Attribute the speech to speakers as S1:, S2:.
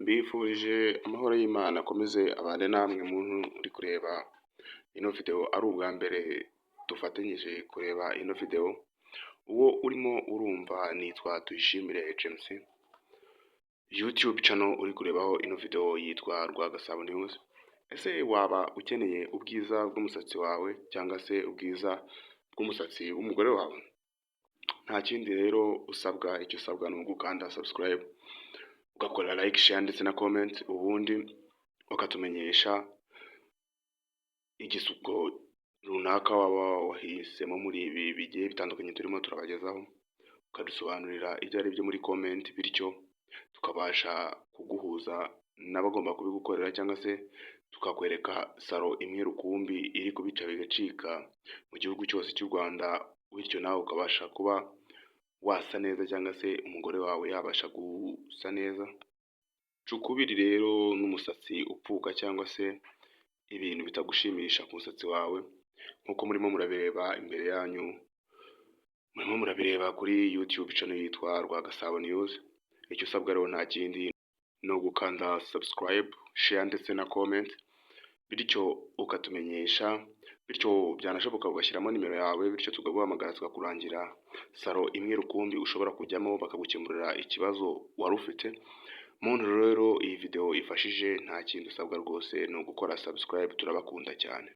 S1: Mbifurije amahoro y'Imana akomeze abane namwe muntu uri kureba ino video ari ubwa mbere dufatanyije kureba ino video, uwo urimo urumva nitwa Tuyishimire James, YouTube channel uri kurebaho ino video yitwa Rwagasabo News. Ese waba ukeneye ubwiza bw'umusatsi wawe cyangwa se ubwiza bw'umusatsi w'umugore wawe? Nta kindi rero usabwa, icyo usabwa ni ugukanda subscribe, ugakora like, share ndetse na comment, ubundi ukatumenyesha igisuko runaka waba wahisemo muri ibi bigiye bitandukanye turimo turabagezaho, ukadusobanurira ibyo ari byo muri comment, bityo tukabasha kuguhuza n'abagomba kubigukorera cyangwa se tukakwereka salon imwe rukumbi iri kubica bigacika mu gihugu cyose cy'u Rwanda, bityo nawe ukabasha kuba wasa neza cyangwa se umugore wawe yabasha gusa neza. Ca ukubiri rero n'umusatsi upfuka cyangwa se ibintu bitagushimisha ku musatsi wawe, nk'uko murimo murabireba imbere yanyu, murimo murabireba kuri YouTube channel yitwa Rwagasabo News. Icyo usabwa rero nta kindi ni ugukanda subscribe, share ndetse na comment, bityo ukatumenyesha, bityo byanashoboka ugashyiramo nimero yawe, bityo tukaguhamagara tukakurangira salon imwe rukumbi ushobora kujyamo bakagukemurira ikibazo wari ufite. Muntu rero iyi video ifashije, nta kindi usabwa rwose ni ugukora subscribe, turabakunda cyane.